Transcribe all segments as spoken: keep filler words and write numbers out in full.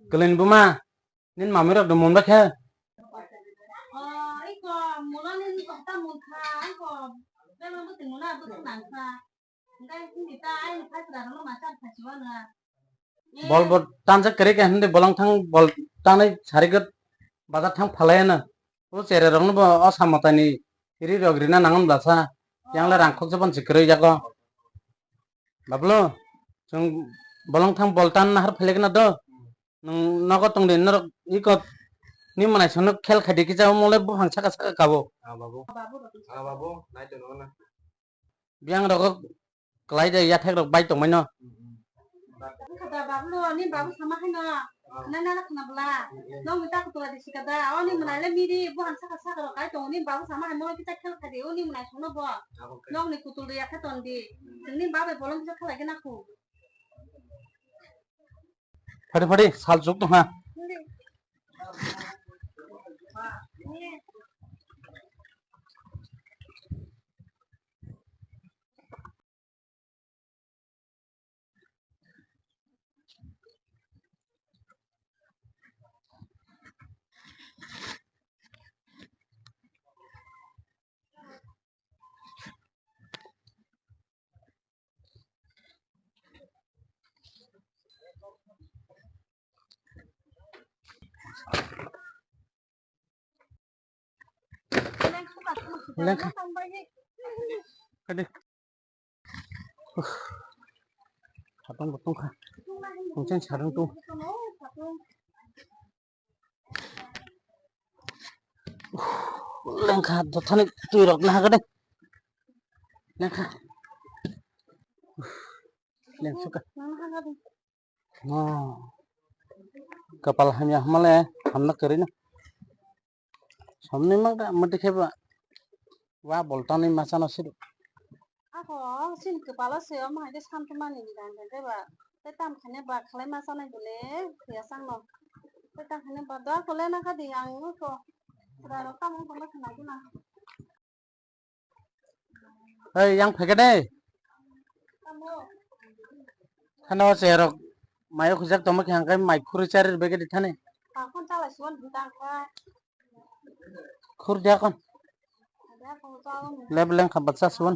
Kwlwini buma, nini mamwi rok do mun bai khe? Oh, iko, mulo nini kok ta mun kha, iko, bebak bwtwi mulo bwtwi nang kha. Hwnkhe nini ta ayang phai kwrwng rok ma char kha si wano. Bol bo tanjak kwrwi khe hwnwi bolong thang bol tanai sarigo bazar thang phalai ano. O cherai rokno bo o samotani ri rok rina nangon blasa. Yang le rang khoksa bon se kwrwi jago. Bablo, chwng bolong thang bol tan nahar phailaikna do. Nwng nogo tongdi norok iko ni mwnai sono khel khaidi kisa omo le buphang saka saka kabo. Ah, babu. Ah, babu, nai tongno na. Biyang rogo kwlai de yathek rok bai tongmai no. Kada babu lo, ni babu sama hai no. Ah. Nai nana khna bla. Ah, eh. Nong ta kutula di sikada. O ni mwnai le miri buphang saka saka rok kai tongo. Ni babu sama hai mo kisa khel khaidi. O ni mwnai sono bo. Ah, okay. Nong ni kutul de yakhe ton di. Hmm. Ni babu bolong kisa khalai gana khu. Phadi phadi sal juk tong ha. Lengkha. Kade. Satong botong kha. Mungkin sarung tu. Lengkha dothani twi rok na hagade. Lengkha. Lengsuka. No. Kapal hamya hamale hamna kwrwino. Somni mangka mati kheba. Wa boltani machano sidu. Ako sin kwpalo se omo hai khe santumani ni rang rang khe ba. Tei tam khaine ba khlai ma chanai bole ya chang no. Tei tam khaine ba dua kole na kha di ang ko. Pura ro kam ko na khna di na. Hei, yang phai khe de. Khano cherok mayo khujak tongma khe hangkai mai khuri chari rwbaikhe di thani. Khur dia kon. Leb leng kha baksa suan.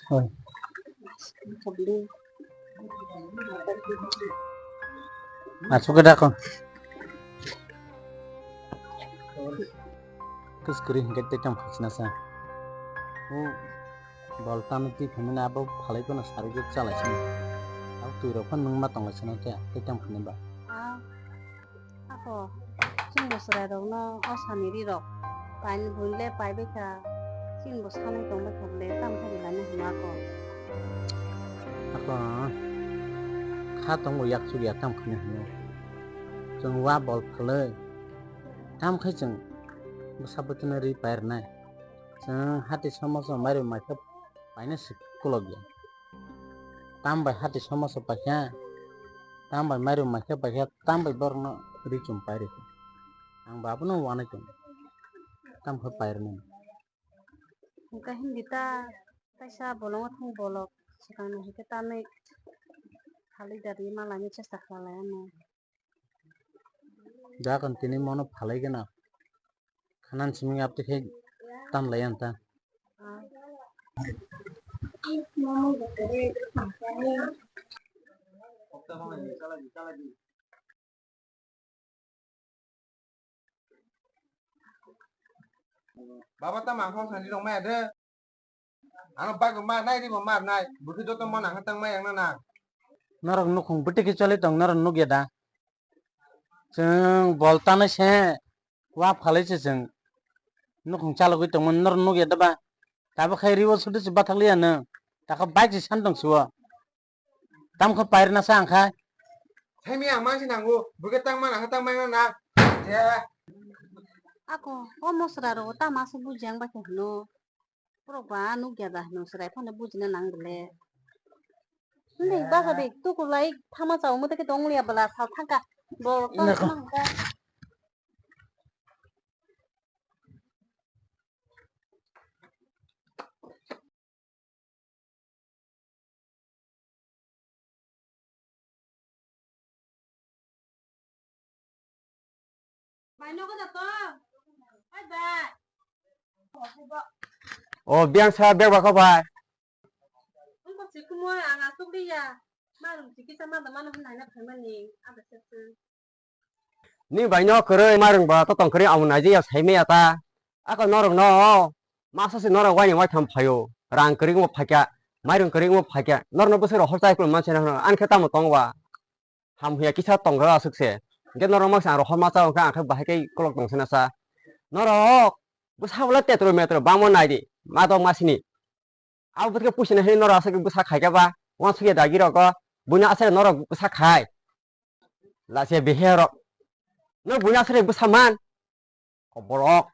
Hoi. Asuk da kon. Kus kuri hingke tei tong khasna sa. O bol tano twi phimani abo phalai phano sari khe chalai sini. Abo twi rok phano nung ma tong lai sini khe tei tong phani ba. Ah, ako chwng bo chwrai rok no o sani ri rok paini buini le pai bai kha. Chini bo sanai tong bai kha bole tam khe ri laina hino ako. Ako kha tongo yak chuk ya tam khani hino. Chwng wa bol phalwi. Tam khai chwng bwsa bwtwino ri pairwnai. Chwng hati somoso mairum maikhe paina se kolok ya. Tam bai hati somoso paikha, tam bai mairum maikhe paikha, tam bai borokno ri chum pairikha. Ang bo abono wanai tongo. Tam khe pairwnai. Hwnkhe hindi ta kaisa bolongo thang bolok swkang no hwnkhe tamwi phalwi da rwui ma laina chesta khlai lai anw. Dakon tini mono phalai gana. Khanan simi abtwi khe tam lai ang ta. Ah. Baba, tamo ang kok sansi rok maya de. Ano bike bo mar nai, ri bo mar nai. Bwkhe joto mona khe tang maya wngna na. Norok nukhung bwtwi khe choli tong, norok nukya da? Chwng bol tanai se wa phalai se chwng nukhung chalogwi tongmani norok nukya da ba? Tabuk khai ribo sudu se bathakliya nwng. Takha bike se san tong suo. Tamkha pairna sa ang khai. Themi ang mangsi nango, bwkhe tang mana khe tang mangna na. Je. Ako, o mosra rogo tamo aswk buji ang bai khe hwno. Borok ba nukya da hwno, chwrai phano bujina nang bole. Hindi basa de, tukulai thama chao mo teke tong liya bala, sal thangka. Bo, tong Nako. Thangka. Bai, nogo da to. Bai, bai. O, biyang sa bag ba kho bai. Wngkha si kumo ang asuk liya. Marung si kisa ma da mano hwnwi naina phaimani. Ada sese. Ni bai no kwrwi marung ba to tong kwrwi amo naijaya saimaya ta. Ako norok no masa se norok waini waitham phaio. Rang kwrwi wngbo phaikya, mairung kwrwi wngbo phaikya. Norok no bwswk rohor chai kwlwng manse na hwno. Ani khe tamo tong ba? Ham huya kisa tong aswk se. Hinkhe norok masa ang rohor ma chao khe ang khe bahai khe kolok tong se na sa. Norok bwsa bwla tetro metro bangma nai di. Ma dok ma sini. Abo bwtwkhe puisini hinwi norok aswk bwsa khaikha ba, uansukya dagi rokgo, buino aswk norok bwsa khai. Lachiya behe rok. Norok buino aswk bwsa man. O borok.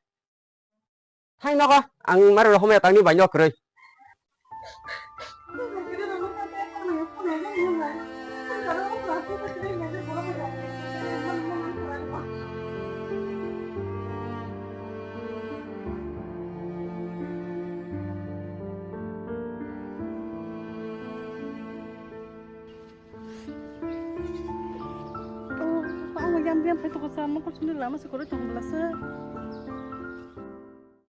Thang nogo, ang mari rok homya tangni bai nok kwrwi. Oh, ang yang yang phai toko sa, mo kosong ni lama se koroi tong bla se.